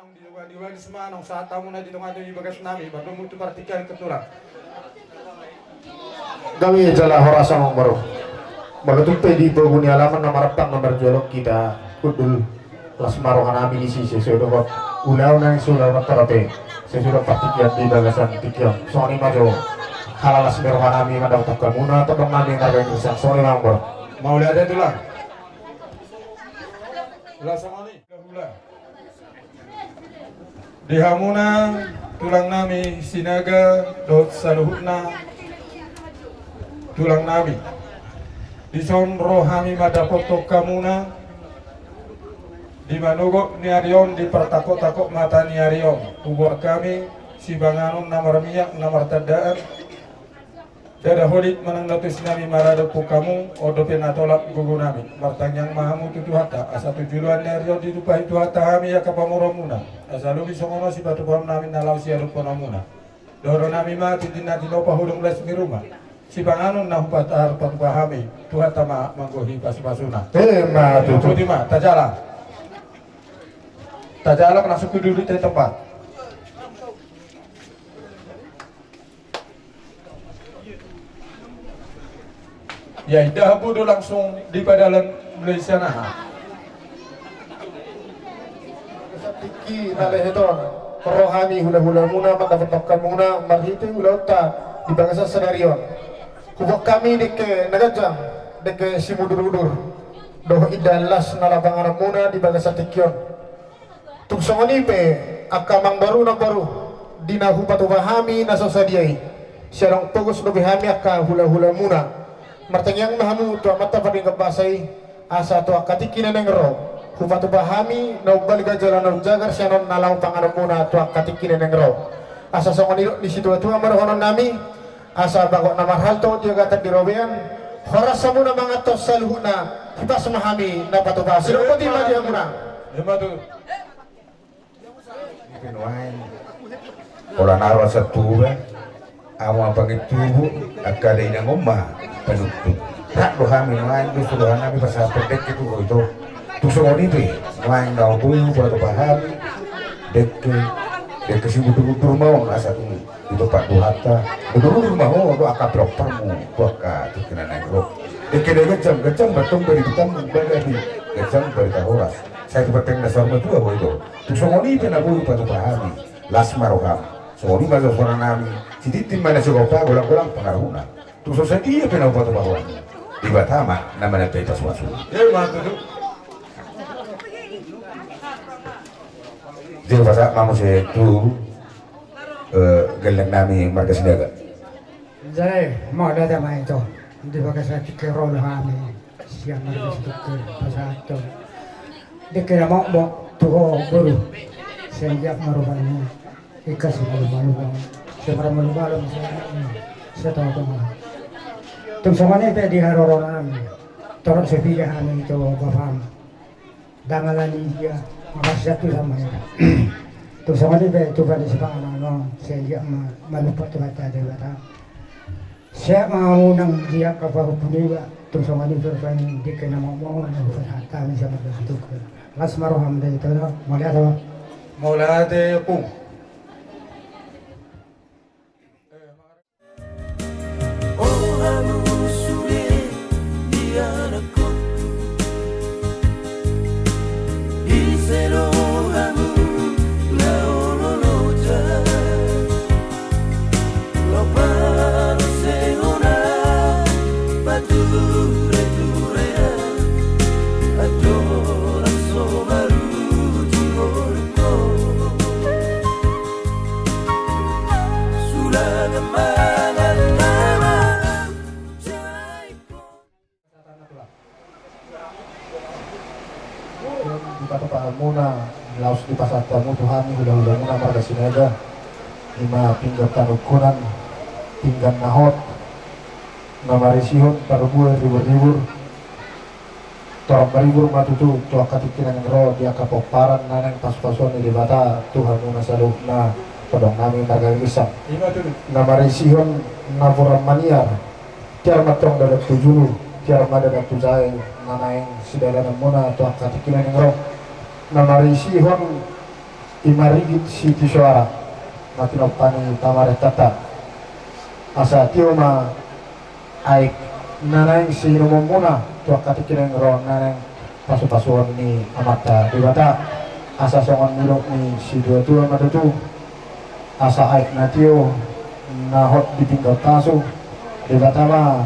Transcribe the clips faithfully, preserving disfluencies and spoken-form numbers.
Di luar, di luar, di semua, nong sahat hamu na di tonga-tonga di bagas nami, baru mutu partingkian ketulang. Gabe jala horas amang boru. Molo tung pe di pogu ni alaman na marampang na marjual on hita hundul, las ma roha nami disi sesuai dohot ulaon na suda martarape sesuai dohot partingkian di bagasan tingki on. Songon i ma jo halalas ni roha nami mandapothon hamuna tondong nami na baen risang, songon i ma amang boru. Mauliate tulang. Ulang songon i. Hula-hula. Di hamuna tulang nami Sinaga dohot saluhutna tulang nami. Dison ro hami mandapothon hamuna di manogot ni ari on, di partakok-takok mata ni ari on. Huboan hami sipanganon na marmiak na martandaan. Ndada holit manang na tusi nami maradophon hamu, on dope na tolap gogo nami. Martangiang ma hamu tu Tuhanta, asa tu joloan ni ari on ditumpahi Tuhanta hami angka pamoruonmuna. Asa lobi songon on sipatupaon nami na laho siadophononmuna. Dohonon nami ma tintin na tinopa hudung las ni ruma. Sipanganon na hupatupa hami, Tuhanta ma manggohi pasupasuna. Emma tutu. Boti ma, tajalang. Tajalang langsung tu duduk di tempat. Ya, inda hamu do langsung dipadalan mulai sian aha. Tingki na lehet on, ro hami hula-hulamuna mandapothon hamuna marhite ulaonta di bagasan sadari on. Huboan hami dengke na ganjang, dengke simudur-udur dohot indahan las na laho panganonmuna di bagasan tingki on. Tung songon i pe angka amang boru, namboru, di na hupatupa hami na so sadia i, sai adong pogos dope hami angka hula-hulamuna. Martangiang ma hamu tu Amanta Pardenggan Basa i, asa tu angka tingki na naeng ro hupatupa hami na umbalga jala na umjagar sian on na laho panganonmuna tu angka tingki na naeng ro. Asa songon nidok ni situa-tua ma dohonon nami, asa bagot na marhalto di agatan di robean, horas hamuna manganhon saluhutna, hipas ma hami na patupa. Sidok boti ma di hamuna. Emma tutu. Pola na ro asa tuba, amu apa ngetubu, angka dainang on ma panutut. Rap do hami nuaeng do suruhan hami pasahat pendek itu ro ito. Tung songon i pe, nuaeng na boi hupatupa hami dengke, dengke simudur-udur ma on asa tung ditompa Tuhanta. Udur-udur ma ho do angka pinomparmu tu angka tingki na naeng ro. Dengke na ganjang, ganjang bertong dari hitam, ganjang berita horas. Sai tu panteng na saur matua ho ito. Tung songon i pe na boi hupatupa hami, las ma roham. Songon i ma jo suara nami, sitintin ma na sigompa, golang-golang pangarahutna. Tung so sadia pe na hupatupa ho, Debata ma na manambai pasupasu. Emma tutu. Jadi pasahat ma muse tu, eh, gelleng nami marga Sinaga. Jadi, mauliate ma ito, di bagasan tingki ro do hami sian marga Sinaga pasahathon dengke na mokmok tu ho boru. Sai anggiat ma rupani ingkon simalu-malu, sai marmalu-malu, sai tonga-tonga. Tung songon i pe di haroro nami, torop sai piga hami tu bapam. Ndang ala ni dia, mangkasihon tu sama ya. Tung songon i pe tupa ni sipanganon on, sai anggiat ma malumpat Tuhanta Debata. Sai ma unang dia angka pahompu niba, tung songon i pe rupani dengke na mokmok na hupasahat hami sian marga Sinaga. Las ma roham da ito, mauliate ma. Mauliate, Pung. O hamu sude di anakhonhu, ise do hamu na olo loja? Laho parosehon atureturean, andorang so marujung ngolungkon. Sulangan mangan nama. Dipatupa hamuna, laos dipasahat hamu tu hami hulahulamuna marga Sinaga, ima pinggan panungkunan, pinggan na hot, na marisihon parbue ribur-ribur. Torop maribur ma tutu tu angka tingki na naeng ro di angka pomparan na naeng pasupasuon ni Debata tu hamuna saluhutna tondong nami marga Girsang. Ima tutu. Na marisihon napuran maniar, tiar ma tong dalan tu julu, tiar ma dalan tu jae, na naeng sidalananmuna tu angka tingki na naeng ro. Na marisihon Ima rigit sitisoara, na tinompa ni pamarentanta. Asa tio ma aek na naeng siinumonmuna tu angka tingki na naeng ro na naeng pasupasuon ni Amanta Debata. Asa songon nidok ni situatua ma tutu, asa aek na tio na hot di pinggan pasu, Debata ma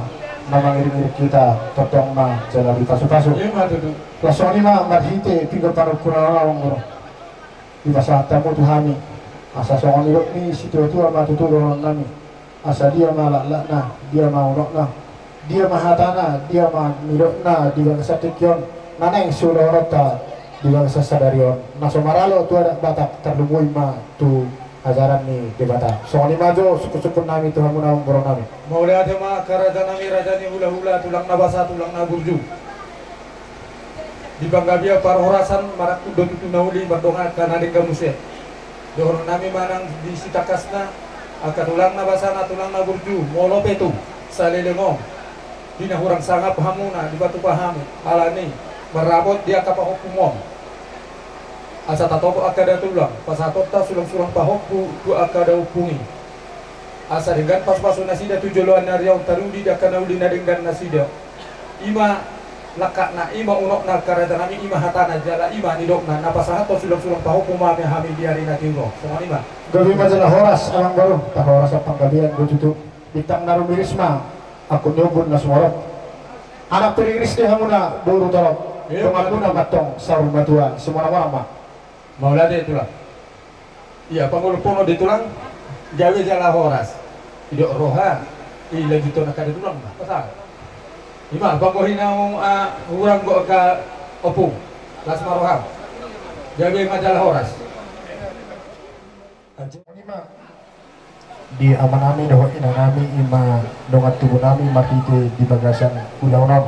na mangiringiring hita, tongtong ma jala dipasupasu. Ima tutu. Laos songon i ma marhite pinggan panungkunan on, amang boru. Dipasahat hamu tu hami, asa songon nidok ni situatua ma tutu dohononnami, asa dia ma laklakna, dia ma unokna, dia ma hatana, dia ma nidokna di bagasan tingki on, na naeng siulahononta di bagasan sadari on, na so maralo tu adat Batak, tarlumobi ma tu ajaran ni Debata. Songon i ma jo sungkunsungkunnami tu hamuna, amang borunami. Mauliate ma, rajanami, raja ni hulahula, tulang na basa, tulang na burju. Di panggabean parhorasan marangkup do tutu na uli mardongan angka na denggan muse. Dohononnami manang di sitangkasna, angka tulang na basa, na tulang na burju, molo pe tu saleleng on, di na hurang sangap hamuna, dipatupa hami, alani marrapot di angka pahompu on. Asa tatopot angka da tulang, pasahatonta sulangsulang pahompu tu angka da ompung i. Asa denggan pasupasu nasida tu joloan ni ari on, tarudi di angka na uli na denggan nasida. Ima langkatna, ima unokna, rajanami, ima hatana jala ima nidokna, na pasahathon sulangsulang pahompu ma hami di ari na tio on. Songon i ma. Gabe ma jala horas, amang boru, parhorasan panggabean do tutu. Bintang na rumiris ma angkup ni ombun na sumorop. Anak pe riris do hamuna, boru torop. Donganmuna ma antong saur matua, simonamona ma. Mauliate, tulang. Ia, pangolopon on di tulang, gabe jala horas. Didok roha, i lanjuthon angka da tulang ma. Pasal. Ima, panggohi naung, ah, hurang do angka ompung. Las ma roham. Gabe ma jala horas. Ima. Di amanami dohot inanami, ima dongan tubunami marhite di bagasan ulaon on.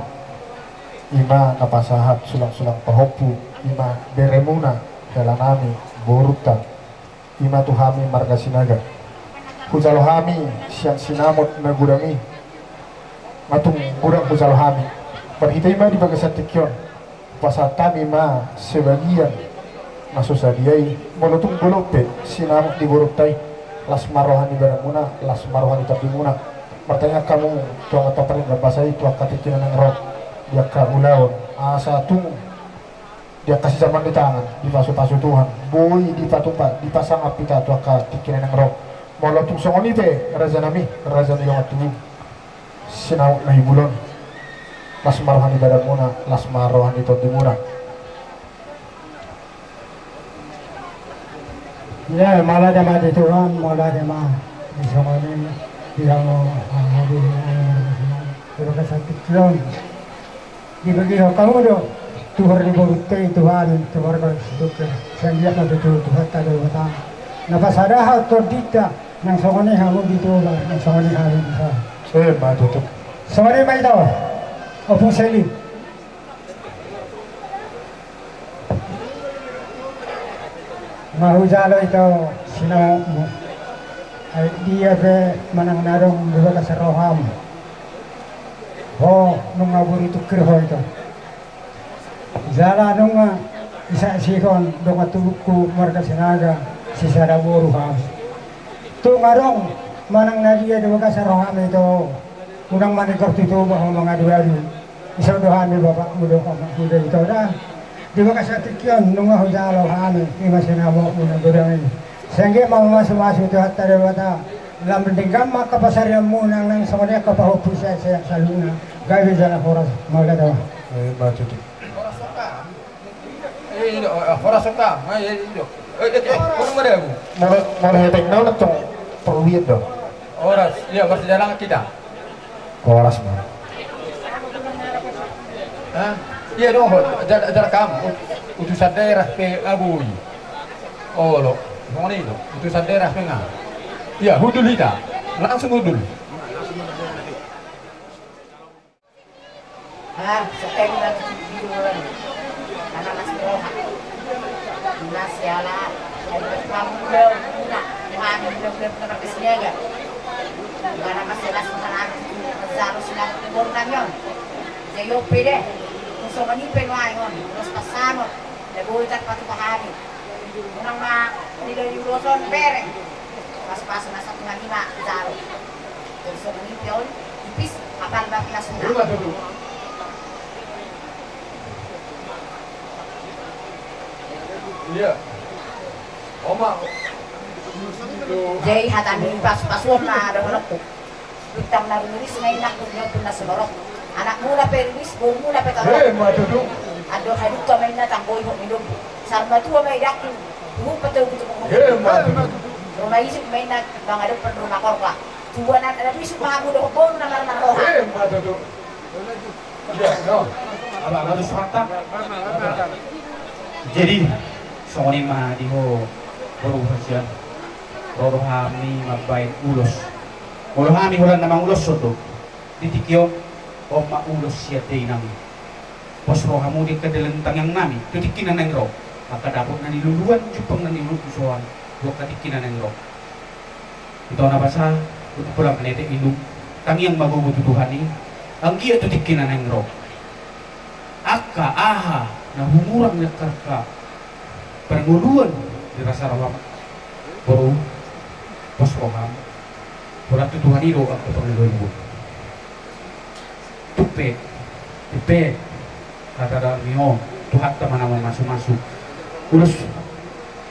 Ima na pasahat sulangsulang pahompu, ima beremuna, helanami, borunta. Ima tu hami marga Sinaga. Hujalo hami sian sinamot na godang i. Matung godang hujalo hami. Marhite i ma di bagasan tingki on. Pasahat hami ma sebagian na so sadia i, molo tung bolon pe sinamot di borunta i, las ma roha ni badanmuna, las ma roha ni tondimuna. Martangiang hamu tu Amanta Pardenggan Basa i tu angka tingki na naeng ro, di angka ulaon, asa tung di angka sijaman ni tangan, dipasupasu Tuhan, boi dipatupa, dipasangap hita tu angka tingki na naeng ro. Molo tung songon i pe, rajanami, raja ni dongan tubu. Sinamot na hibul on. Las ma roha ni badanmuna, las ma roha ni tondimuna. Ia, mauliate ma di Tuhan, mauliate ma di songon i, di hamu, ah, di, di bagasan tingki on. Dibege hamu do tuhor ni borunta i tu hami, tu marga Situngkir. Sian dia ma tutu Tuhanta Debata na pasadahon tondinta, nang songon i hamu di Toba, nang songon i hami di Sala. Eh, ma tutu. Songon i ma ito, Ompung Seli. Nga hujalo ito sinamotmu. Ai dia pe manang na adong di bagasan roham. Ho nunga boru Tungkir ho ito. Jala nunga disaksihon dongan tubungku marga Sinaga, sisada boru hami. Tung adong manang na dia di bagasan roham ito, unang manigor tu Toba ho mangadu-adu. Dison do hami bapakmu dohot omakmu do ito da. Di bagasan tingki on nunga hujalo hami, ima sinamotmu na godang i. Sai anggiat ma mamasumasu Tuhanta Debata. Lam denggan ma angka pansarianmuna, nang songon i angka pahompu, sehat-sehat saluhutna. Gabe jala horas, mauliate ma. Eh, ma tutu. Horas on, Kang. Eh, ido, eh, horas on, Kang. Eh, eh, ido. Eh, eh, eh, horas. Molo, molo hepeng na on tong perwian do. Horas, ia, marsidalangan hita. Horas ma. Hah? Ia dohot, jala, jala hamu, ut-, utusan daerah pe boi. Olo, songon i do, utusan daerah pe nga. Ia, hundul hita. Langsung hundul. Hah, so eng dan video. Karena masih roha. Masih ala, jadi kamu udah guna. Tuhan udah benar-benar ke sini aja. Karena masih las menang. Zaro silang ke bornang yon. Jadi ope deh. Kosong ini pe nuai yon. Terus pasangot. Dia boleh tak patuh pahami. Unang ma nilai ni ulos on bereng. Pas-pas na satu na lima jalo. Terus on ni pion tipis apal ma pinasuna. Iya. Oma. Jadi hata ni pas-pas on na ada menokku. Bintang na riris ma inna, kurnia pun na sinorok. Anakmuna pe riris, borumuna pe torop. Eh, ma tutu. Andor haduka ma inna, tanggoi hok ni lombu. Saur matua ma idakku, huhut pe tau butuh. Eh, ma tutu. Ruma isuk ma inna, mangadopon ruma korba. Tubuan anak na bisuk ma hamu dohot boru na marmarroha. Eh, ma tutu. Iya, no. Apa, apa tu semata? Jadi, songon i ma di ho boru hasian. Ro do hami mambaen ulos. Molo hami holan na manguloshon do. Di tingki on, on ma ulos sian dainang. Pos rohamu di angka dalan tangiang nami, tu tingki na naeng ro. Angka dapot na niluluan, jumpang na niluluan, tu angka tingki na naeng ro. Ito na basa, untuk pulang menetek ilung, tangiang ma gogo tu Tuhan i, anggiat tu tingki na naeng ro. Angka aha na humurang ni angka parngoluan di rasa roham, boru, pos roham, holan tu Tuhan i do angka parngoluan. Tupe, tupe, hata dami on, Tuhanta ma na mamasumasu. Ulos,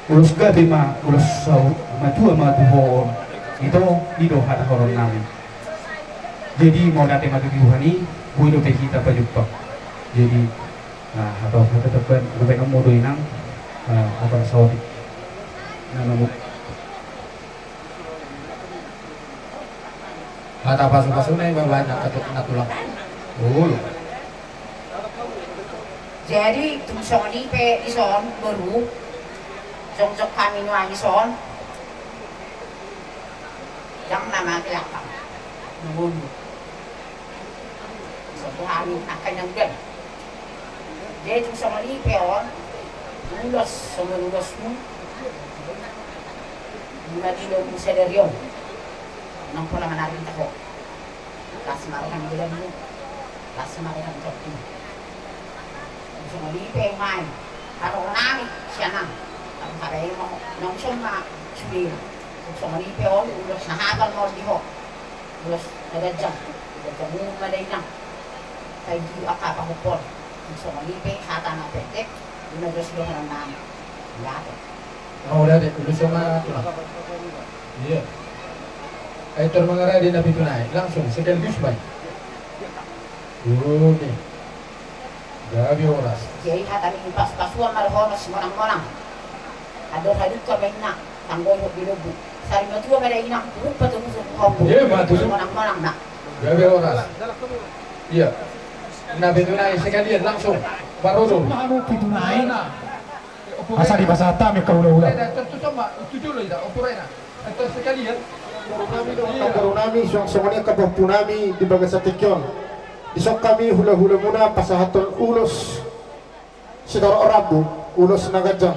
ulos gabe ma, ulos saur matua ma tu ho on. Ito, i do hata horon nami. Jadi, mauliate ma tu Tuhan i, boi dope hita pajumpang. Jadi, nah, hata, hata teban, dope nang modo inang, nah, apa saori. Nah, namu. Hata pasu-pasuna i ma baen angka tu-, na tulang. Olo. Jadi, tung songon i pe dison, boru. Jongjong hami nuaeng dison. Jang nama kelakang. Nunggu. Sopo hami angka nyanggan. Jadi tung songon i pe on, ulos, songon ulosmu. Ima di lombu sadari on. Nang pola manarita ho. Las ma roham di dalammu. Las ma roham di dalammu. Tung songon i pe main. Haroro nami sian an. Haroro nami ho. Nang son ma sude. Tung songon i pe on, ulos na hapal ma on di ho. Ulos na ganjang, ganjang umum ma dainang. Sai di angka pahompon. Songon i pe hata na pendek, di na jos dohonon nami. Mauliate. Mauliate, ulos ma tulang. Iya. Ai tor mangarade na pitu nai, langsung sekaligus baen. Oke. Gabe horas. Jadi hata ni pasu-pasuan ma dohonon simonang-monang. Andor haduka ma inna, tanggoi hok ni lombu. Saur matua ma dainang, huhut pe tau butuh. Iya, ma tutu. Simonang-monang ma. Gabe horas. Iya. Na pitu nai sekalian langsung. Baru tu. Asa dipasahat hami angka hula-hula. Tutu ma, tutu lo ida, ompur ena. Boru nami, suang songon i angka pahompu nami di bagasan tingki on. Dison hami hula-hulamuna pasahathon ulos sitorop rambu, ulos na ganjang.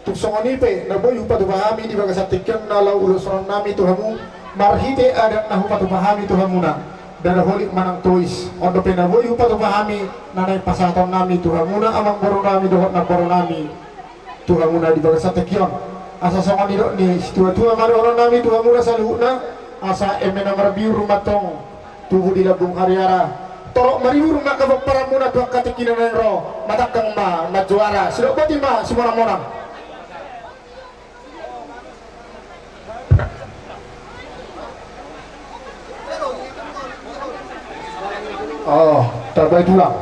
Tung songon i pe na boi hupatupa hami di bagasan tingki on na laho uloshon nami tu hamu, marhite adat na hupatupa hami tu hamuna. Ndada holit manang tois, on dope na boi hupatupa hami, na naeng pasahaton nami tu hamuna amangboru nami dohot namboru nami. Tu hamuna di bagasan tingki on. Asa songon nidok ni situa-tua ma dohonon nami tu hamuna saluhutna, asa eme na marbiur ma antong tubu di lambung hariara. Torop maribur ma angka pomparanmuna tu angka tingki na naeng ro, matangkang ma na juara. Sidok boti ma simonang-monang. Oh, tarbaen tulang.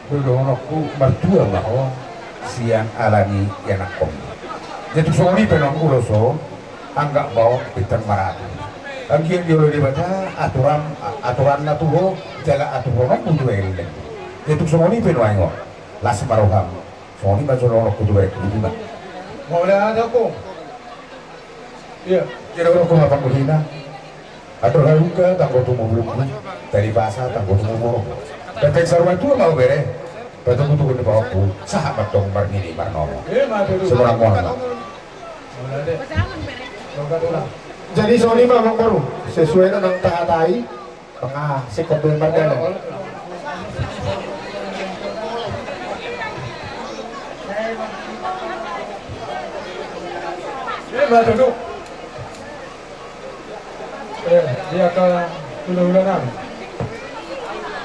Dohononku martua ma ho sian ala ni ianakhon. Jadi tung songon i pe nang ulos on, anggap ma on bintang maratu. Anggiat diolo Debata aturan, aturanna tu ho, jala aturhononmu tu eleng. Jadi tung songon i pe nuaeng on. Las ma roham. Songon i ma jolo dohononku tu berengku, boti ma. Mauliate, Ompung. Iya. Jadi dohononku ma pangguhina. Andor halumpang tanggo tubu bulungku. Tali basa tanggo tubu borongku. Benteng saur matua ma ho bere. Patogu-togu ni pahompu. Sahat ma antong marnini marnono. Iya, ma tutu. Simonang-monang. Mauliate. Jadi songon i ma amangboru. Sesuai na nang tahatai. Tengah, sikop be mardalan. Ba tutu. Eh, di angka hulahula nami.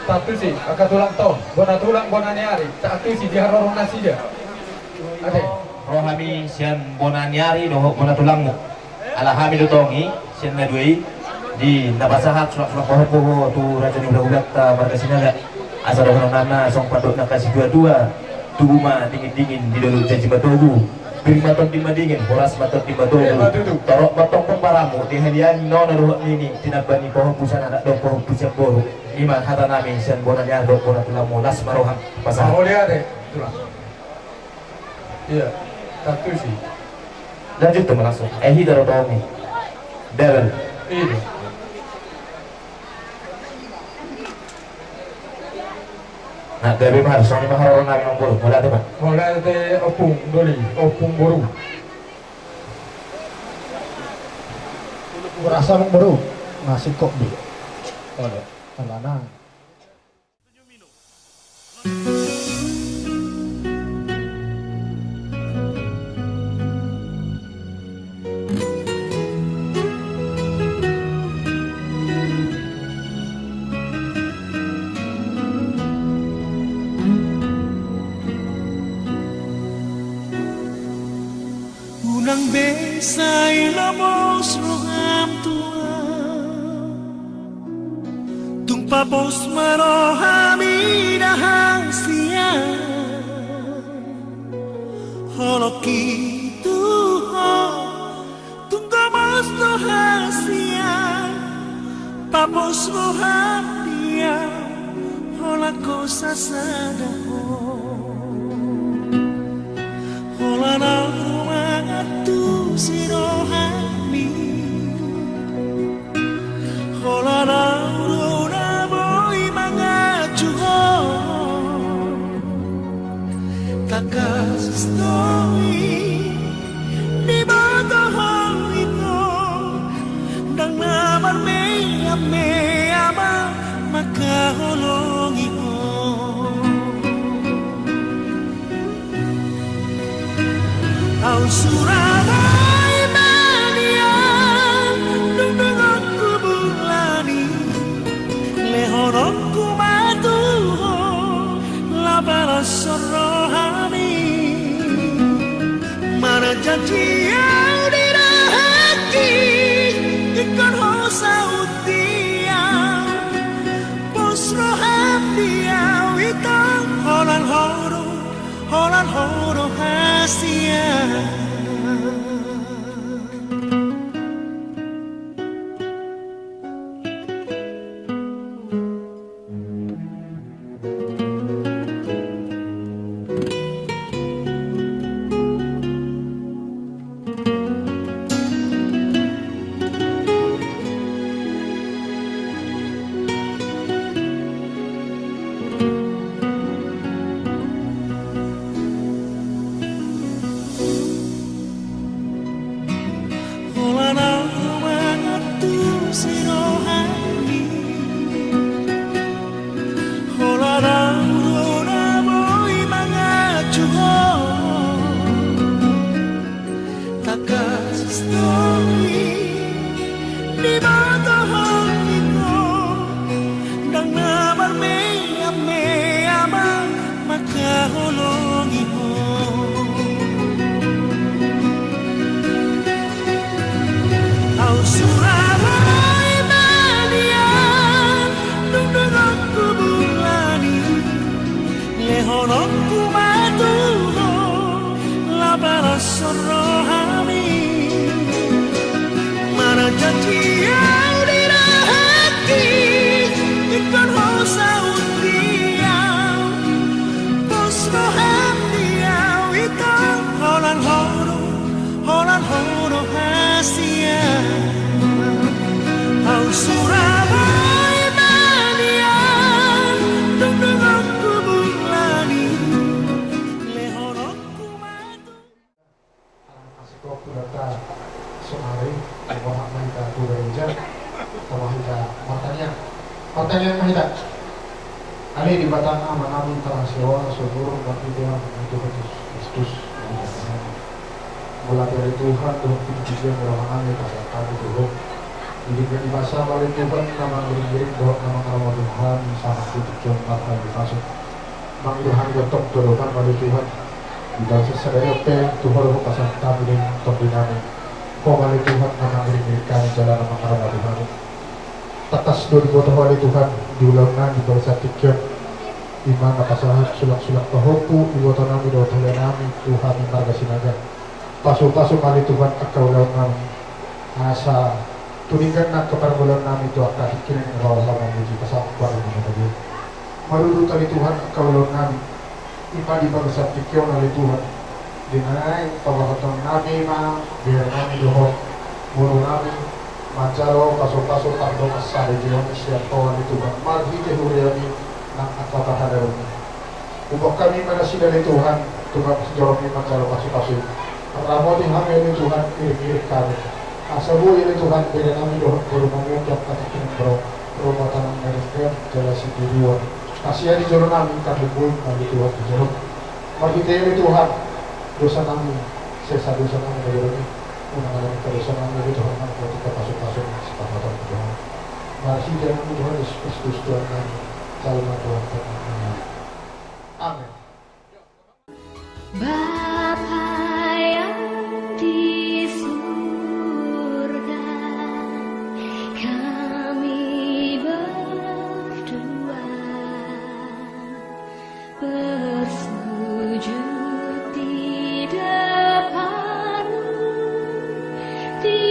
Taantusi angka tulang, tong bona tulang bona ni ari, taantusi di haroro nasida. Ate. Ro hami sian bona ni ari dohot bona tulangmu. Ala hami do tong i sian na dua i di na pasahat sulak-sulak pahompu tu raja ni hulahulanta marga Sinaga. Asa dohononnami songon pandok ni angka situatua: Tubu ma dingin-dingin di dolok, janji ma togu, pir ma tondi madingin, horas ma tondi matogu. Ima tutu. Torop ma tong pambaranmu di haliangi nona dohot nini, tinambai ni pahompu sian anak dohot pahompu sian boru. Ima hatanami sian bona ni ari dohot bona tulangmu, las ma roham. Pasahat. Mauliate, tulang. Iya, taantusi. Lanjut tu ma langsung. Eh, hita ro tong i. Dalan. Iya. Na gabe ma harus songon i ma haroro nami, amang boru. Mauliate ma. Mauliate ompung doli, ompung boru. Rasa amang boru. Masih kok di. Olo. Alana. Unang be sai lomos roham tu ahu. Tung papos ma roham i da hasian. Holong i tu ho, tung gomos do hasian. Papos roham di ahu, holan ho sasada ho. Holan ahu mangantusi roham i. Holan ahu do na boi manganju ho. Tangkas do i diboto ho ito, ndang na marmeamea ma mangkaholongi ho. Ahu sura boi manian, dung donganku bulan i, lehononku ma tu ho, laparan son roham i. Marjanji ahu di rohangki, ingkon ho saut di ahu. Pos roham di ahu ito, holan ho do, holan ho do hasian. Holan ahu mangantusi roham i. Holan ahu do na boi manganju ho. Tangkas do i diboto ho ito, ndang na marmeamea ma mangkaholongi ho. Ahu sura boi manian, dung donganku bulan i, lehononku ma tu ho, laparan son roham i. Marjanji ahu di rohangki, ingkon ho saut di ahu. Pos roham di ahu ito, holan ho do, holan ho do hasian. Ahu sura boi manian, dung donganku bulan i, lehononku ma tu. Asi kopu data sonari, borhat ma hita tu gareja, tama hita martangiang. Martangiang ma hita. Ale Debata Amanami, tarasiaona sonur marhite Tuhan Kristus. Lape ale Tuhan, dohot tingki dia murahan nami pasahat hami tu Ho. Di dinggan ni basa ma ale Tuhan, na mangiring-iring dohot na mangaramoti hami sahat tu tingki on marhali pasuk. Mangido hami dohot tongtong dohot ma ale Tuhan. Di bagasan sadari on pe, tu Ho do pasahat hami di tondunan nami. Ho ma ale Tuhan, na mangiring-iring hami jala na mangaramoti hami. Tangkas do diboto Ho ale Tuhan, di ulaon nami di bagasan tingki on. I ma na pasahat sulang-sulang pahompu, iboto nami dohot hula nami, tu hami marga Sinaga. Pasu-pasu ma ale Tuhan angka ulaon nami. Asa tu dinggan na angka parngoluon nami tu angka tingki na naeng ro hami mamuji pasahat tu Ho ale Tuhan. Marudut ale Tuhan angka ulaon nami. I ma di bagasan tingki on ale Tuhan. Di na naeng paboahon nami ma, bere nami dohot boru nami. Manjalo pasu-pasu pardongansaripeon sian Ho ale Tuhan. Marhite huria nami nang angka parhalado nami. Huboan hami ma nasida ale Tuhan, tu joloan i manjalo pasu-pasu. Ramoti hami ale Tuhan, iring-iring hami. Asa boi ale Tuhan, bere nami dohot boru nami on tu angka tingki na naeng ro, ro ma tangan na denggan, jala sitiruon. Asi di jolo nami, tarlumobi ma ale Tuhan di jolo. Marhite ale Tuhan, dosa nami, sesa dosa nami na jolo i. Unang alani angka dosa nami ale Tuhan, nang tu angka pasu-pasu, sipata Tuhan. Marhite nami Tuhan Yesus Kristus Tuhan nami, jalo ma Tuhan Tuhan nami. Amen. Bapa yang di surga, kami berdoa, bersujud di depan-Mu, di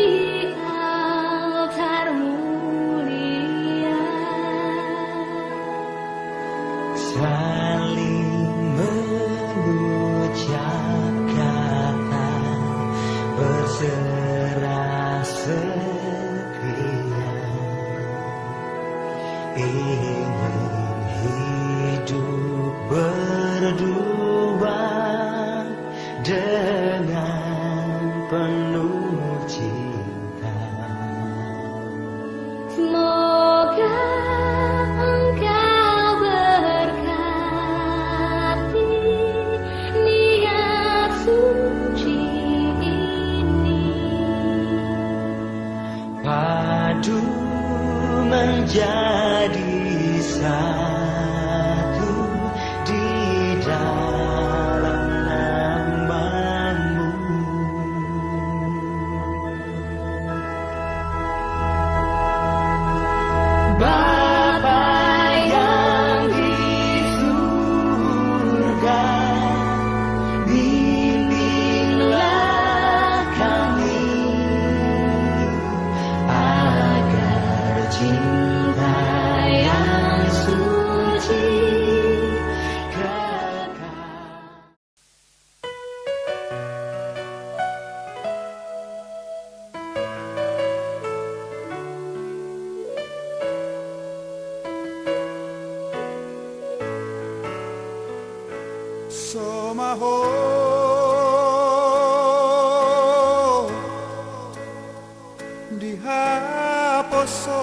altar-Mu mulia. Saling mengucap kata berserah setia, ingin hidup berdua dengan penuh cinta. Semoga Engkau berkati niat suci ini. Padu menjadi satu di dalam nama-Mu. Bapa yang di surga, bimbinglah kami agar cinta yang suci kekal. So ma ho di haposoon,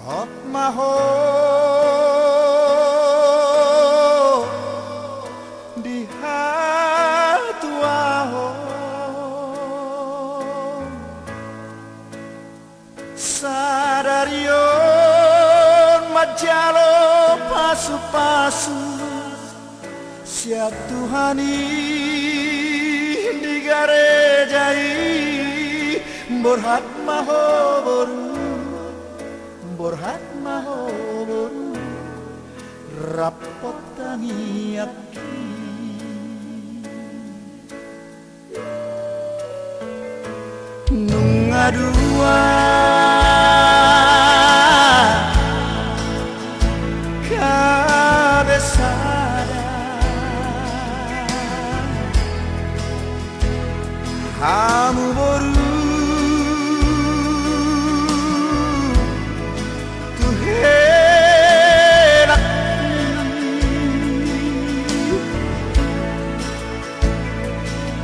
hot ma ho di hatuaon. Sadari on manjalo pasu-pasu sian Tuhan i di gareja i. Borhat ma ho boru, borhat ma ho boru, rap tangiangki. Nunga dua gabe sada hamu boru tu helak.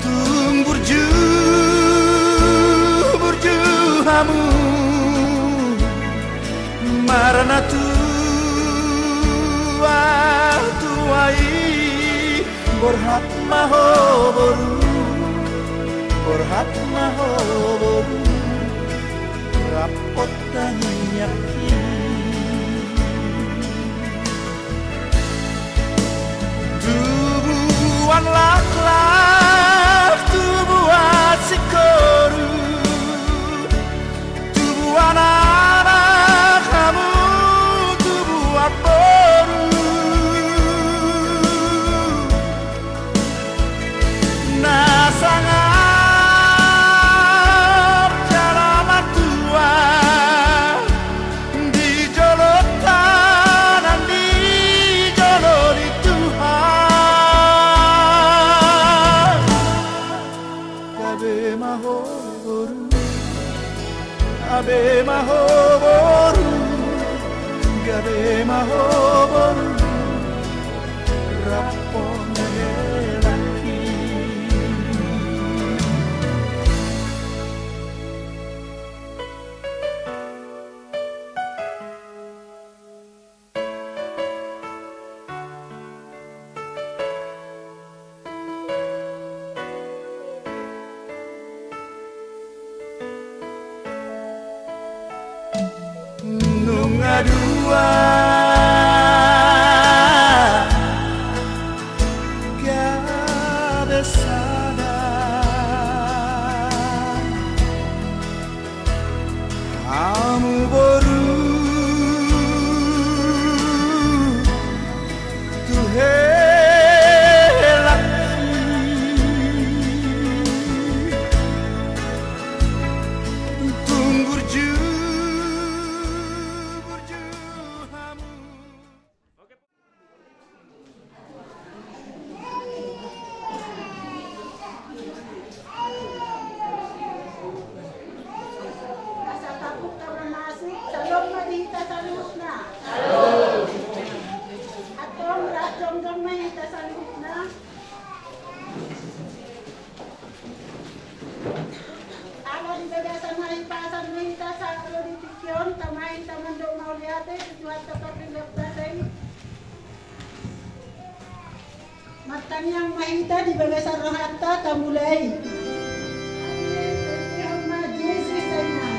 Tung burju, burju hamu Borhat ma ho boru, borhat ma ho boru, rap tangiangki. Tubuan laklak, tubuan singkoru, tubuan anak hamu, tubuan boru. Na sangap jala martua di jolo tanan, di jolo ni Tuhan. Gabe ma ho boru, gabe ma ho boru, gabe ma ho boru, rap ni helangki. Nunga dua gabe sada hamu boru tu helangki. Tung burju, burju hamu. Asa tapuk tama masuk, salom ma di hita saluhutna. Antong ras jongjong ma hita saluhutna. Ala di bagasan na hipasahat ma hita sahat ro di tingki on, tama hita mandok mauliate tu Tuhanta Pardenggan Basa i. Martangiang ma hita di bagasan rohanta, tamulai. Amen. Terpujilah ma Jesus, amen.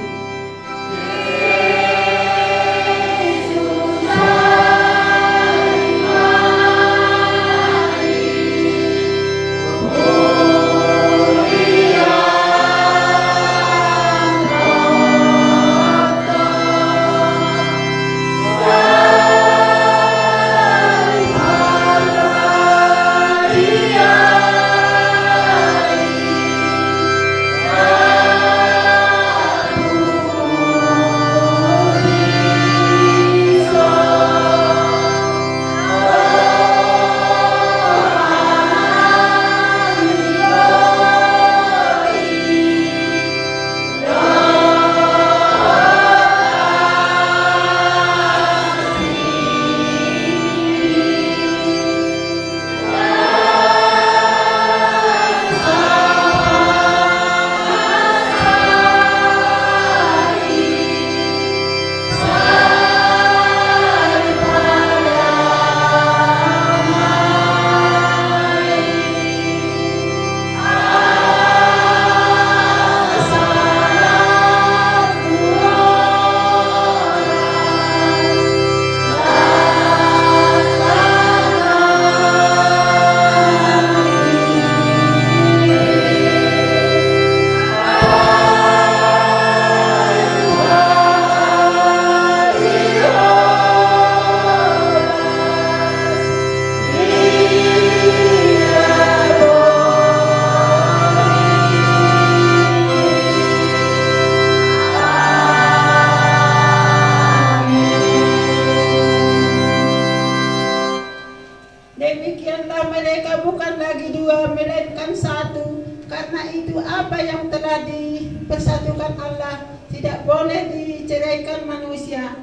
Demikianlah mereka bukan lagi dua, melainkan satu. Karena itu, apa yang telah dipersatukan Allah tidak boleh diceraikan manusia.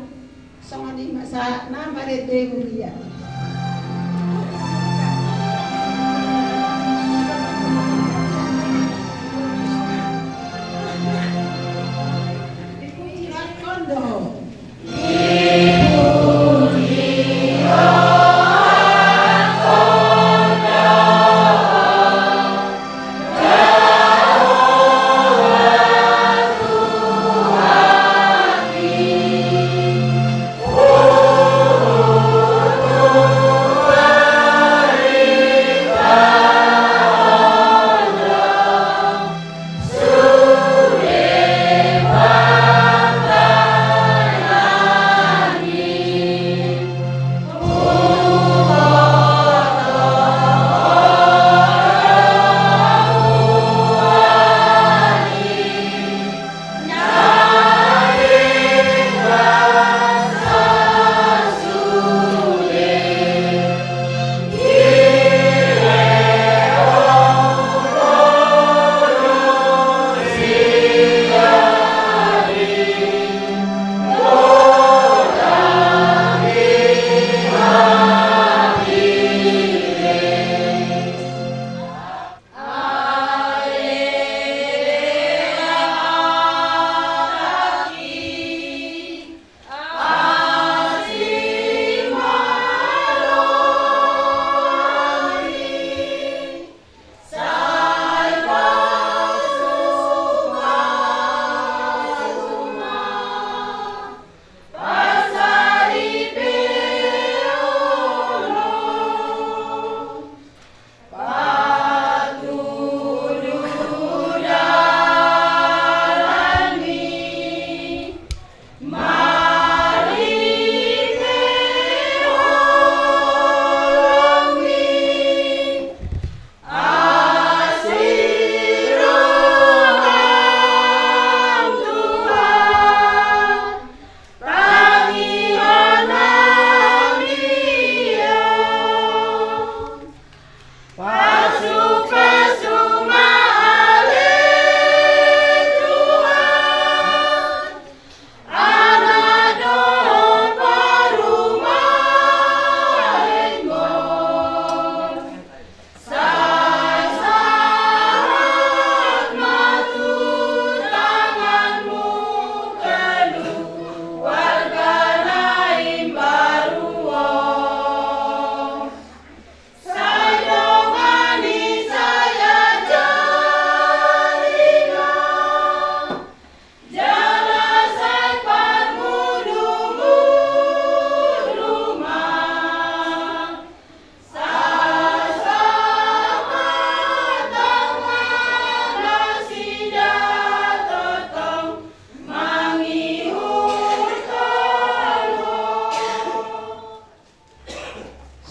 Songon i ma sahatna, marende huria. Dipuji Tuhan do.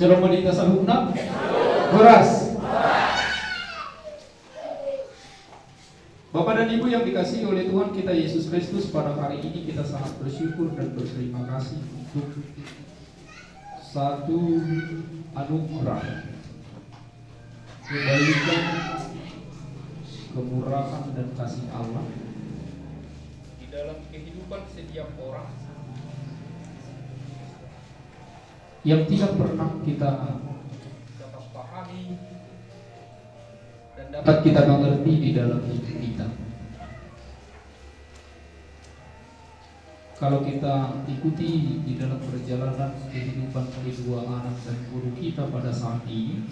Shalom, Madita, saluhutna. Horas. Bapak dan Ibu yang dikasihi oleh Tuhan kita Yesus Kristus, pada hari ini kita sangat bersyukur dan berterima kasih untuk satu anugerah kebaikan, kemurahan, dan kasih Allah di dalam kehidupan setiap orang yang tidak pernah kita dapat pahami dan dapat kita mengerti di dalam hidup kita. Kalau kita ikuti di dalam perjalanan kehidupan kedua anak dan guru kita pada saat ini,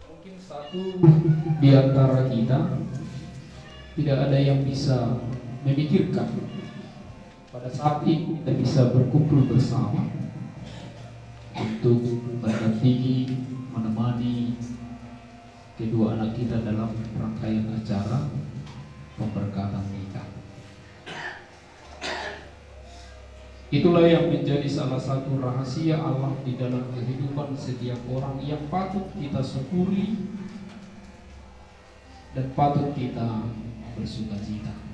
mungkin satu di antara kita tidak ada yang bisa memikirkan pada saat ini kita bisa berkumpul bersama untuk mendampingi, menemani kedua anak kita dalam rangkaian acara pemberkatan nikah. Itulah yang menjadi salah satu rahasia Allah di dalam kehidupan setiap orang yang patut kita syukuri dan patut kita bersukacita.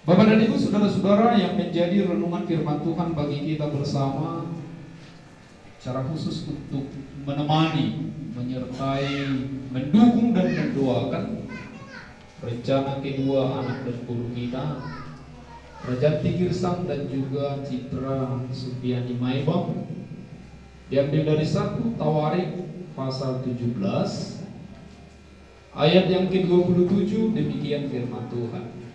Bapak dan Ibu, saudara-saudara, yang menjadi renungan firman Tuhan bagi kita bersama, secara khusus untuk menemani, menyertai, mendukung, dan mendoakan rencana kedua anak dan guru kita, Rajanti Girsang dan juga Citra Supiani Maibang, diambil dari satu Tawarik pasal tujuh belas, ayat yang kedua puluh tujuh, demikian firman Tuhan.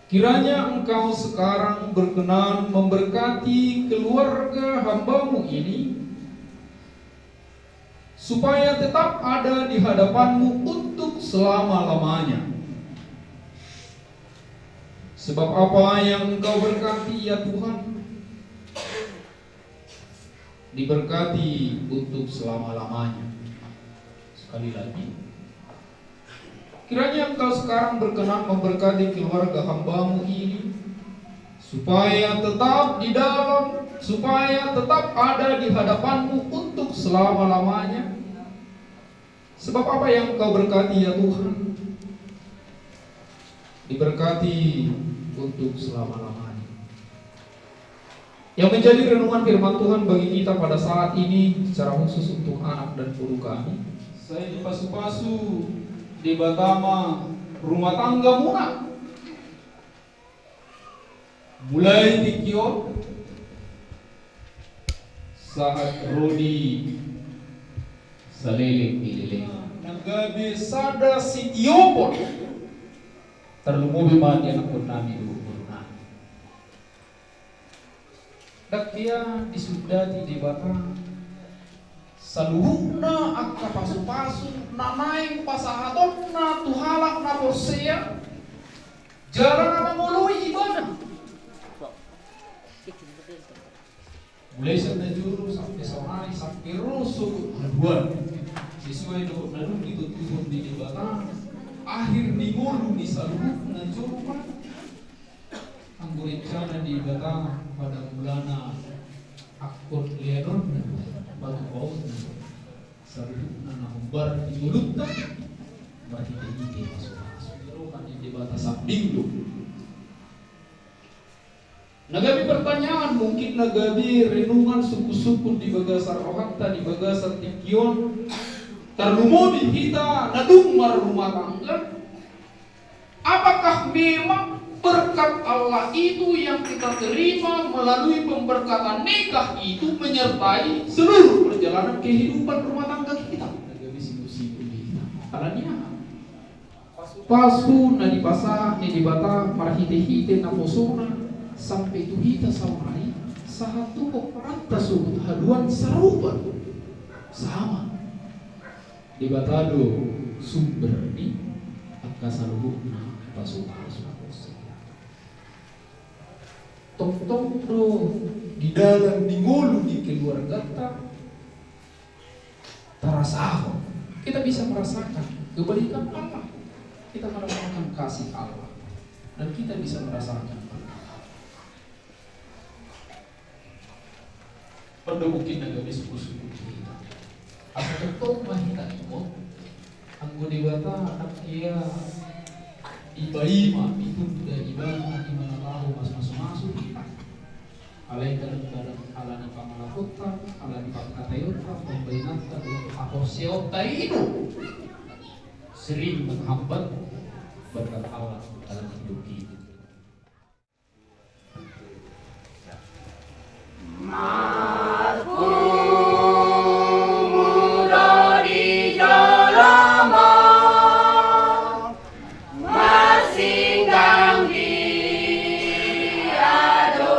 Kiranya engkau sekarang berkenan memberkati keluarga hambamu ini, supaya tetap ada di hadapanmu untuk selama-lamanya. Sebab apa yang engkau berkati, ya Tuhan, diberkati untuk selama-lamanya. Sekali lagi, kiranya engkau sekarang berkenan memberkati keluarga hambamu ini, supaya tetap di dalam, supaya tetap ada di hadapanmu untuk selama-lamanya. Sebab apa yang engkau berkati, ya Tuhan, diberkati untuk selama-lamanya. Yang menjadi renungan firman Tuhan bagi kita pada saat ini, secara khusus untuk anak dan guru kami, sai dipasu-pasu Debata ma rumah tanggamuna. Mulai tingki on sahat ro di saleleng ni leleng, na gabe sada sitiopon. Tarlumobi ma di anakkonnami dohot gurunami. Ndang dia disundati Debata saluhutna angka pasu-pasu na naeng pasahatonna tu halak na porsea jala na mangoloi ibana. Mulai sian na jolo sampe saonari, sampe ro sogot haduan. Sesuai dohot na dung ditontuhon ni Debata, akhir ni ngolu ni saluhutna jolma, anggo rencana ni Debata pada mulana, angkon leanonna, patupaonna, saluhutna na hombar di ngolunta, marhite-hite pasu-pasu. Roha ni Debata sambing do. Na gabe pertanyaan, mungkin na gabe renungan sungkun-sungkun di bagasan rohanta di bagasan tingki on, tarlumobi hita na dung marrumah tangga. Apakah memang berkat Allah itu yang kita terima melalui pemberkatan nikah itu menyertai seluruh perjalanan kehidupan rumah tangga kita? Na gabe singkun-singkun di hita. Alani aha? Pasu-pasu na dipasahat ni Debata marhite-hite naposona sampe tu hita saonari, sahat tu pomparan ta sogot haduan sarupa do. Sama. Debata do sumber ni angka saluhutna pasu-pasu. Tongtong do di dalan ni ngolu ni keluarganta tarasahon. Kita bisa merasakan kebaikan Allah. Kita merasakan kasih Allah. Dan kita bisa merasakan berkat Allah. do mungkin na gabe sungkun-sungkun di hita. Asa tongtong ma hita ingot, anggo Debata ndang hea ibaima, itunda ibana, ibana laho mas-, masu-masu hita. Alai kadang-kadang ala ni pangalakonta, ala ni pangkataionta, pambahenanta, dohot haporseaonta i do sering menghambat berkat Allah dalam hidup kita. Marhumul do di jolom on, marsinggang di adopanMi.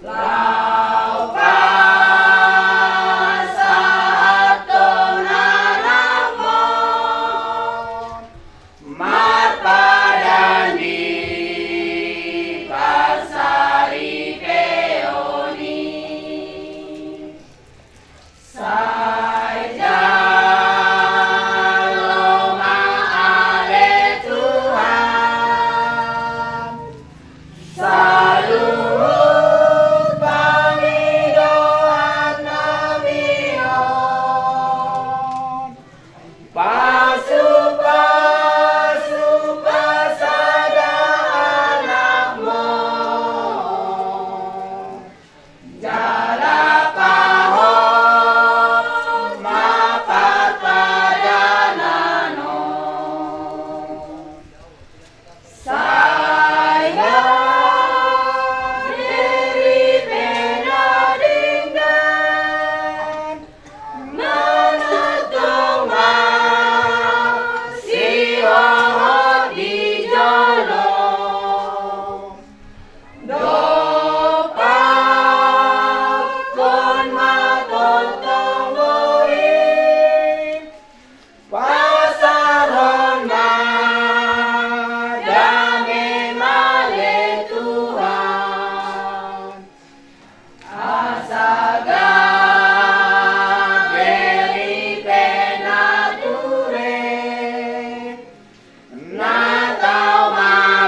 Laho pasahathon anakMon marpadan di parsaripeon i. Sai jalo ma ale Tuhan, saluhut pangidoannami on. Pasu-pasu pasada anakMon. Jala pahot ma parpadanan on. Sai diberi pe na denggan, manongtong ma sihohot di jolo. Dompakkon ma tongtong do i, pasarhon ma damem ale Tuhan. Asa gabe ripe na ture, na tau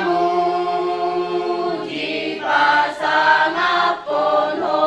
mamuji pasangaphon Ho.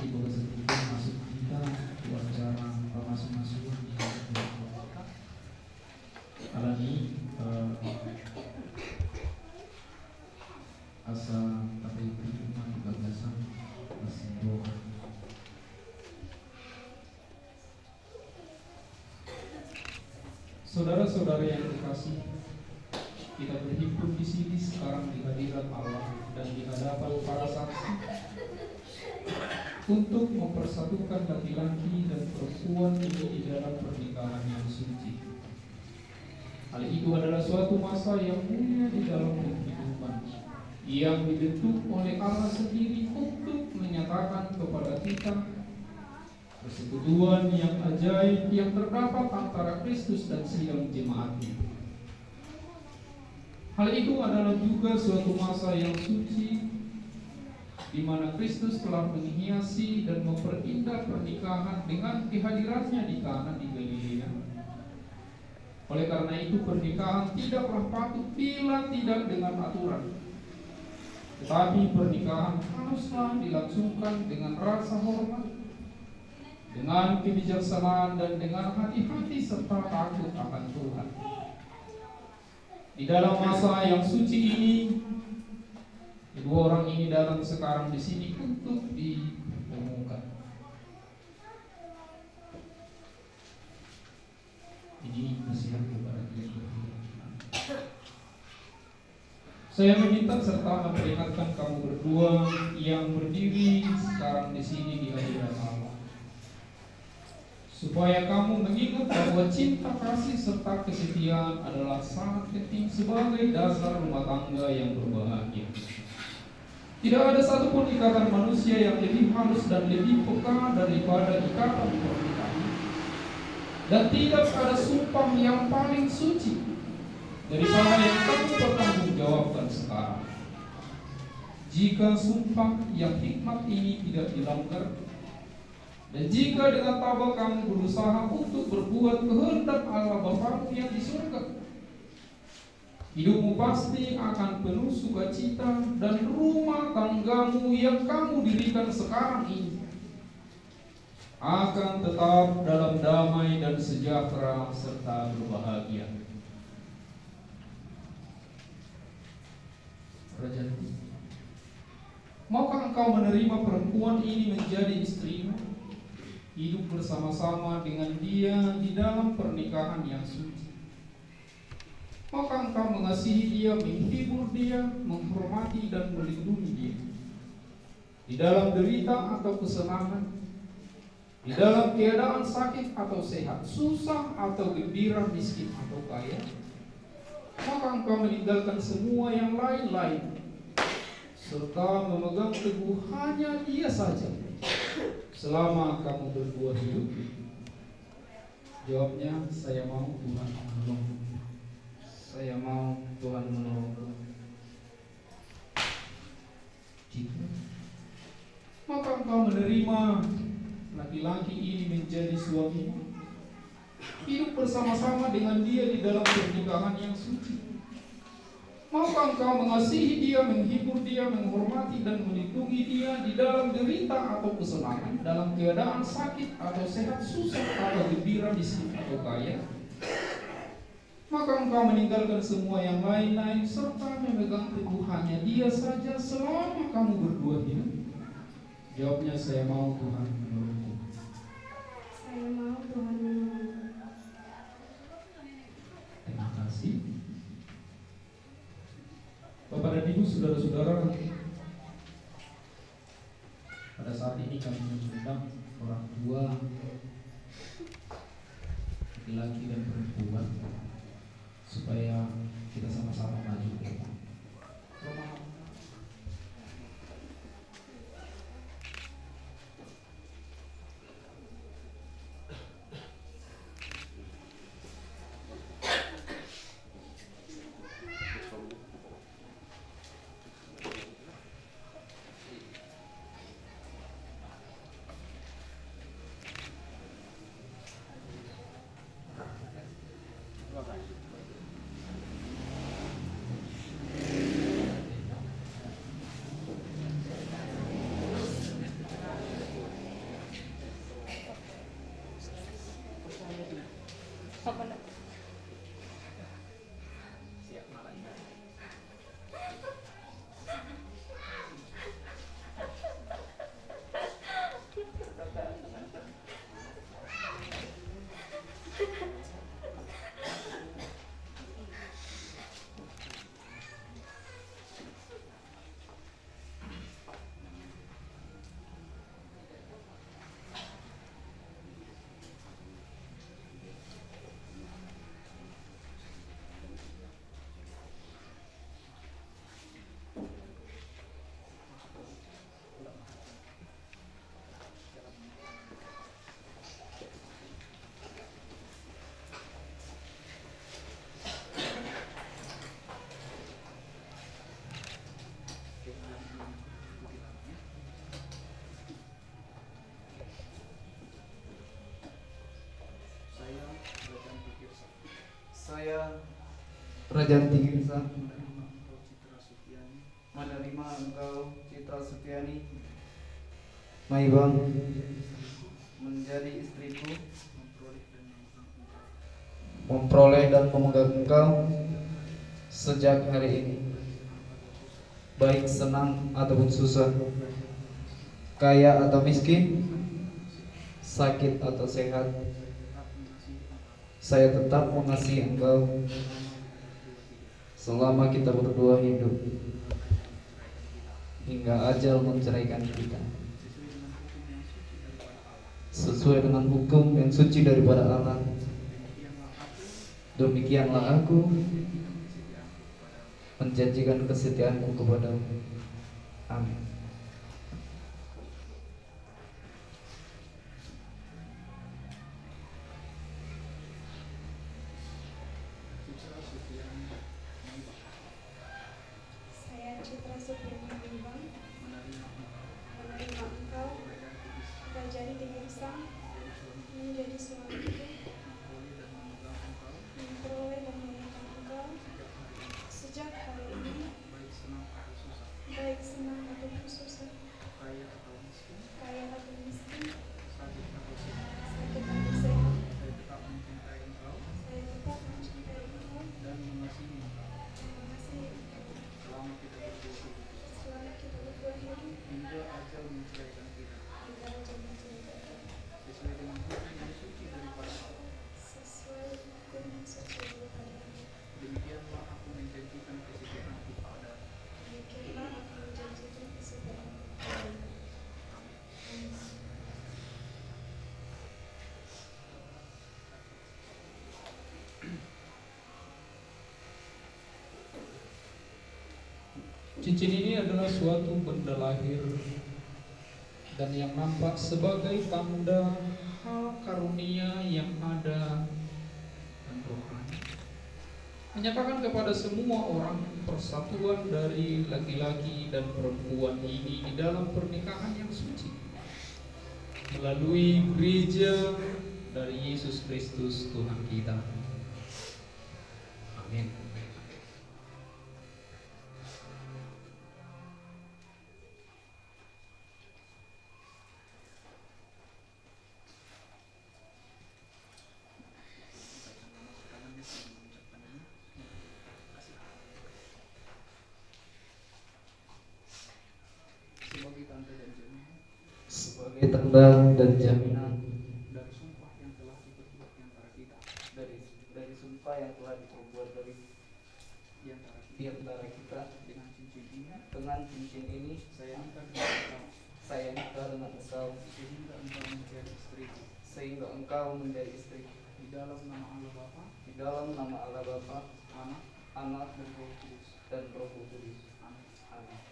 Di bagasan hita masuk hita tu acara pamasumasuon ni Tuhan. Alani, eh, asa tapaihut-ihut ma di bagasan parsimboan. Saudara-saudara yang kekasih, kita berhimpun di sini sekarang di hadirat Allah dan di hadapan para saksi untuk mempersatukan laki-laki dan perempuan ini di dalam pernikahan yang suci. Hal itu adalah suatu masa yang mulia di dalam penghidupan, yang dibentuk oleh Allah sendiri untuk menyatakan kepada kita persekutuan yang ajaib yang terdapat antara Kristus dan sidang jemaat-Nya. Hal itu adalah juga suatu masa yang suci, di mana Kristus telah menghiasi dan memperindah pernikahan dengan kehadiran-Nya di Kana di Galilea. Oleh karena itu, pernikahan tidaklah patut bila tidak dengan aturan. Tetapi pernikahan haruslah dilangsungkan dengan rasa hormat, dengan kebijaksanaan, dan dengan hati-hati serta takut akan Tuhan. Di dalam masa yang suci ini, kedua orang ini datang sekarang di sini untuk dipertemukan. Ini nasihat kepada kalian berdua. Saya meminta serta memperingatkan kamu berdua yang berdiri sekarang di sini di hadirat Allah, supaya kamu mengingat bahwa cinta kasih serta kesetiaan adalah sangat penting sebagai dasar rumah tangga yang berbahagia. Tidak ada satupun ikatan manusia yang lebih halus dan lebih peka daripada ikatan pernikahan. Dan tidak ada sumpah yang paling suci daripada yang kamu pertanggungjawabkan sekarang. Jika sumpah yang hikmat ini tidak dilanggar, dan jika dengan tabah kamu berusaha untuk berbuat kehendak Allah Bapamu yang di surga, hidupmu pasti akan penuh sukacita, dan rumah tanggamu yang kamu dirikan sekarang ini akan tetap dalam damai dan sejahtera serta berbahagia. Rajanku, maukah engkau menerima perempuan ini menjadi istrimu, hidup bersama-sama dengan dia di dalam pernikahan yang suci? Maukah engkau mengasihi dia, menghibur dia, menghormati dan melindungi dia? Di dalam derita atau kesenangan, di dalam keadaan sakit atau sehat, susah atau gembira, miskin atau kaya, maukah engkau meninggalkan semua yang lain-lain, serta memegang teguh hanya dia saja, selama kamu berdua hidup? Jawabnya, saya mau, Tuhan, menolongku. Saya mau, Tuhan, menolongku. Jika, maukah engkau menerima laki-laki ini menjadi suamimu, hidup bersama-sama dengan dia di dalam pernikahan yang suci? Maukah engkau mengasihi dia, menghibur dia, menghormati dan melindungi dia di dalam derita atau kesenangan, dalam keadaan sakit atau sehat, susah atau gembira, miskin atau kaya? Maukah engkau meninggalkan semua yang lain-lain serta memegang teguh hanya dia saja selama kamu berdua hidup? Jawabnya, saya mau, Tuhan, menolongku. Saya mau, Tuhan, menolongku. Terima kasih. Bapak dan Ibu, saudara-saudara, pada saat ini kami mengundang orang tua, laki-laki dan perempuan, supaya kita sama-sama maju ke depan. Saya, Raja Tigirsa, menerima engkau, Citra Supiani, menerima engkau, Citra Supiani, Maibang, menjadi istriku, memperoleh dan memegang engkau, memperoleh dan memegang engkau sejak hari ini, baik senang ataupun susah, kaya atau miskin, sakit atau sehat, saya tetap mengasihi engkau selama kita berdua hidup, hingga ajal menceraikan kita. Sesuai dengan hukum yang suci daripada Allah, demikianlah aku menjanjikan kesetiaanku kepadamu. Amin. Saya, Citra Supiani Maibang, menerima engkau, Raja Tigirsa, menjadi suamiku, memperoleh dan memegang engkau sejak hari ini, baik senang ataupun susah, kaya atau miskin, sakit atau sehat, saya tetap mencintai engkau dan mengasihi engkau selama kita berdua hidup, hingga ajal menceraikan kita. Sesuai dengan hukum yang suci daripada Allah, demikianlah aku menjanjikan kesetiaanku kepadamu. Demikianlah aku menjanjikan kesetiaanku kepadamu. Amin. Cincin ini adalah suatu benda lahir dan yang nampak sebagai tanda hal karunia yang ada dan rohani. Menyatakan kepada semua orang persatuan dari laki-laki dan perempuan ini di dalam pernikahan yang suci melalui gereja dari Yesus Kristus Tuhan kita. Amin. Sebagai tanda dan jaminan. Sebagai tanda dan jaminan. Dari sumpah yang telah diperbuat di antara kita. Dari, dari sumpah yang telah diperbuat dari di antara kita. Di antara kita. Dengan cincin ini. Dengan cincin ini. Saya nikah dengan engkau. Saya nikah dengan engkau. Sehingga engkau menjadi istriku. Sehingga engkau menjadi istriku. Di dalam nama Allah Bapa. Di dalam nama Allah Bapa. Anak. Anak. Dan Roh Kudus. Dan Roh Kudus. Amin. Amin.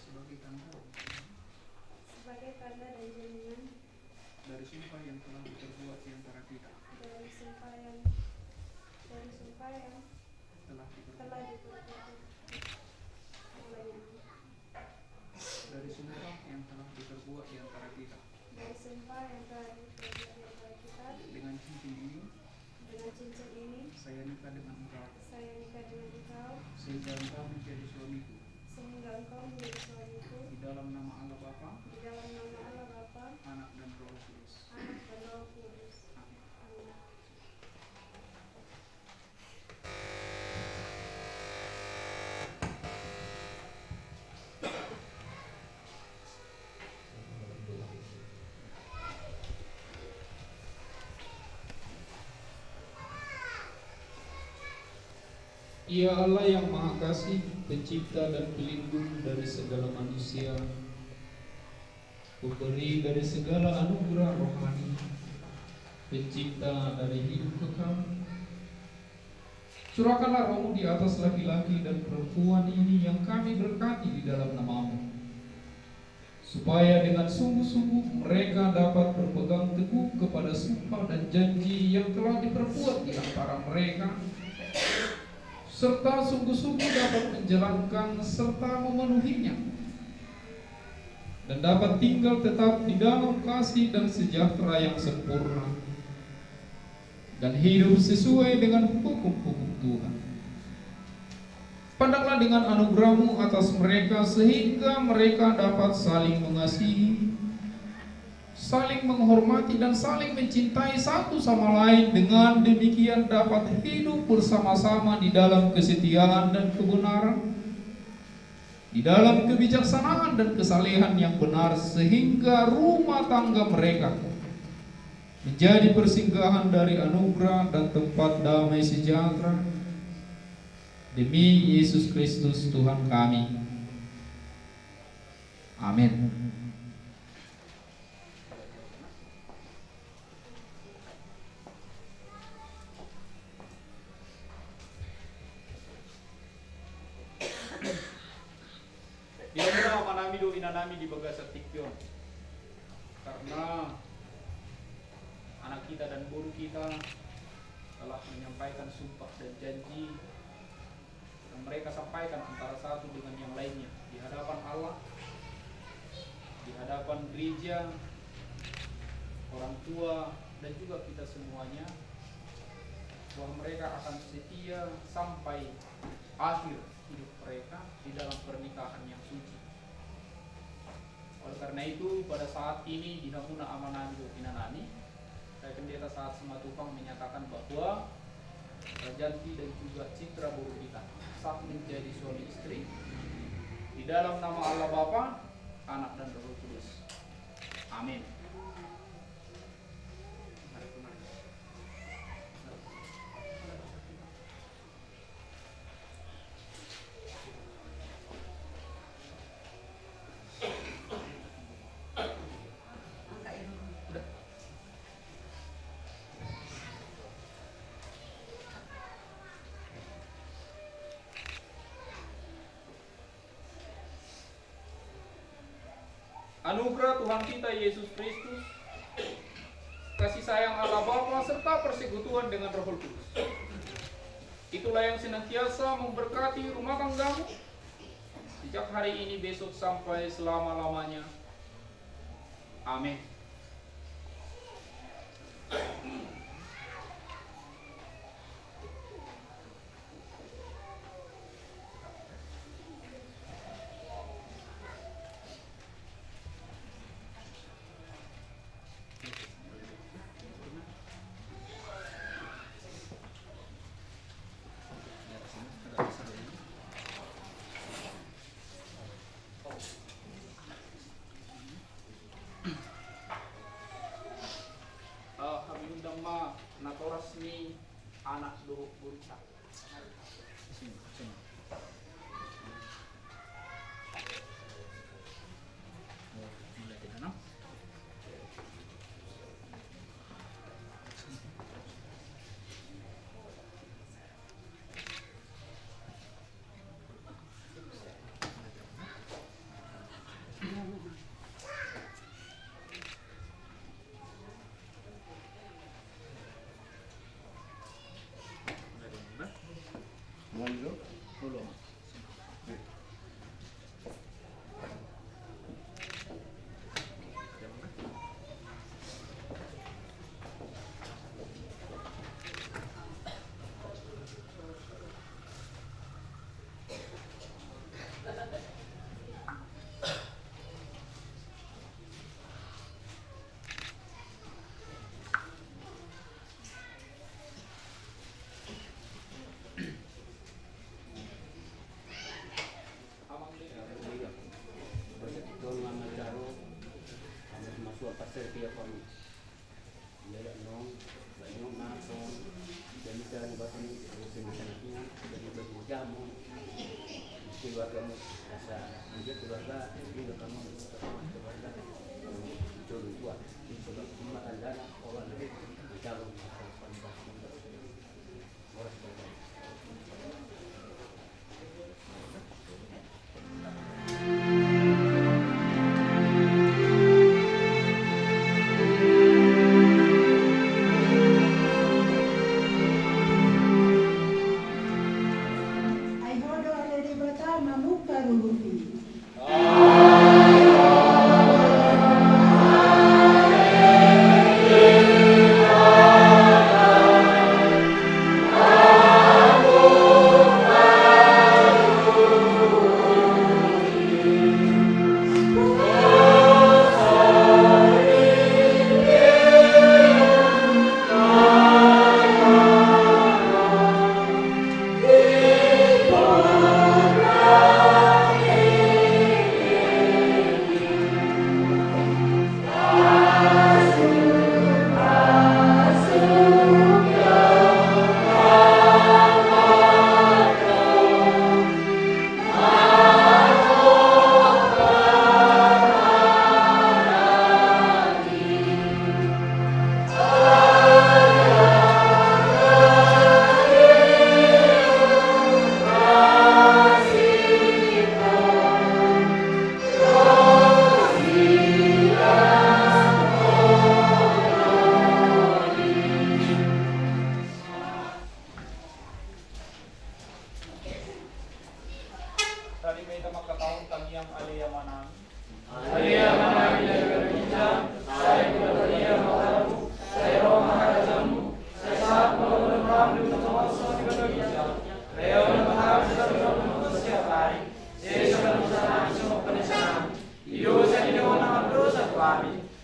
Sebagai tanda dan jaminan. Sebagai tanda dan jaminan. Dari sumpah yang telah diperbuat di antara kita. Dari sumpah yang, dari sumpah yang telah diperbuat. Telah diperbuat. Ulangi. Dari sumpah yang telah diperbuat di antara kita. Dari sumpah yang telah diperbuat di antara kita. Dengan cincin ini. Dengan cincin ini. Saya nikah dengan engkau. Saya nikah dengan engkau. Sehingga engkau menjadi suamiku. Sehingga engkau menjadi suamiku. Di dalam nama Allah Bapa. Di dalam nama Allah Bapa. Anak dan Roh Kudus. Anak dan Roh Kudus. Amin. Amin. Ia Allah yang Maha Kasih, Pencipta dan Pelindung dari segala manusia, Pemberi dari segala anugerah rohani, Pencipta dari hidup kekal, curahkanlah Roh-Mu di atas laki-laki dan perempuan ini yang kami berkati di dalam nama-Mu, Supaya dengan sungguh-sungguh mereka dapat berpegang teguh kepada sumpah dan janji yang telah diperbuat di antara mereka, serta sungguh-sungguh dapat menjalankan serta memenuhinya, dan dapat tinggal tetap di dalam kasih dan sejahtera yang sempurna, dan hidup sesuai dengan hukum-hukum Tuhan. Pandanglah dengan anugerah-Mu atas mereka, sehingga mereka dapat saling mengasihi, saling menghormati, dan saling mencintai satu sama lain. Dengan demikian, dapat hidup bersama-sama di dalam kesetiaan dan kebenaran, di dalam kebijaksanaan dan kesalehan yang benar, sehingga rumah tangga mereka menjadi persinggahan dari anugerah dan tempat damai sejahtera. Demi Yesus Kristus Tuhan kami. Amin. Di hamuna amanami dohot inanami di bagasan tingki on, karena anak kita dan boru kita telah menyampaikan sumpah dan janji yang mereka sampaikan antara satu dengan yang lainnya di hadapan Allah, di hadapan gereja, orang tua, dan juga kita semuanya, bahwa mereka akan setia sampai akhir hidup mereka di dalam pernikahan yang suci. Oleh karena itu, pada saat ini di hamuna amanami dohot inanami, saya Pendeta Sahat Simatupang menyatakan bahwa Rajanti dan juga Citra boru kita sah menjadi suami istri di dalam nama Allah Bapa, Anak, dan Roh Kudus. Amin. Anugerah Tuhan kita Yesus Kristus, kasih sayang Allah Bapa, serta persekutuan dengan Roh Kudus, itulah yang senantiasa memberkati rumah tanggamu sejak hari ini, besok, sampai selama-lamanya. Amin. Ah, hami undang ma natoras ni anak dohot boru.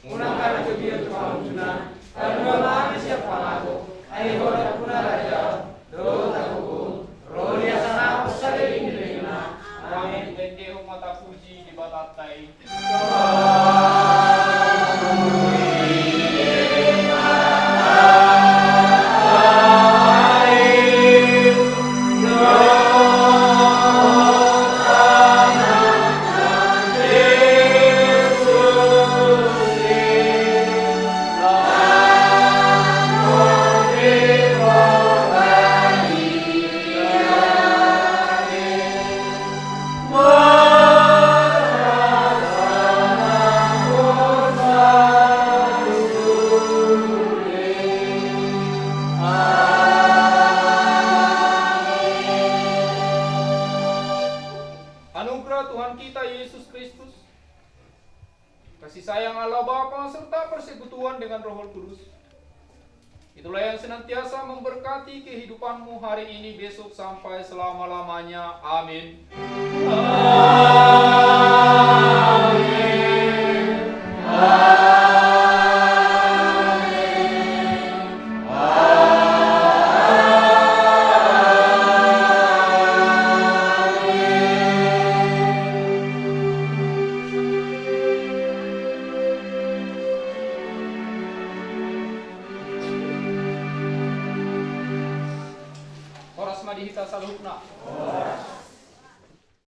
Unang hami saluhutna mandosa tu hami, palua ma hami sian pangago, ai Ho do nampuna harajaon dohot hagogoon, ro di hasangapon saleleng ni lelengna. Amen. Tende homa tapuji Debatanta i. Anugerah Tuhan kita Yesus Kristus, kasih sayang Allah Bapa serta persekutuan dengan Roh Kudus, itulah yang senantiasa memberkati kehidupanmu hari ini, besok, sampai selama-lamanya. Amin. Horas ma di hita saluhutna.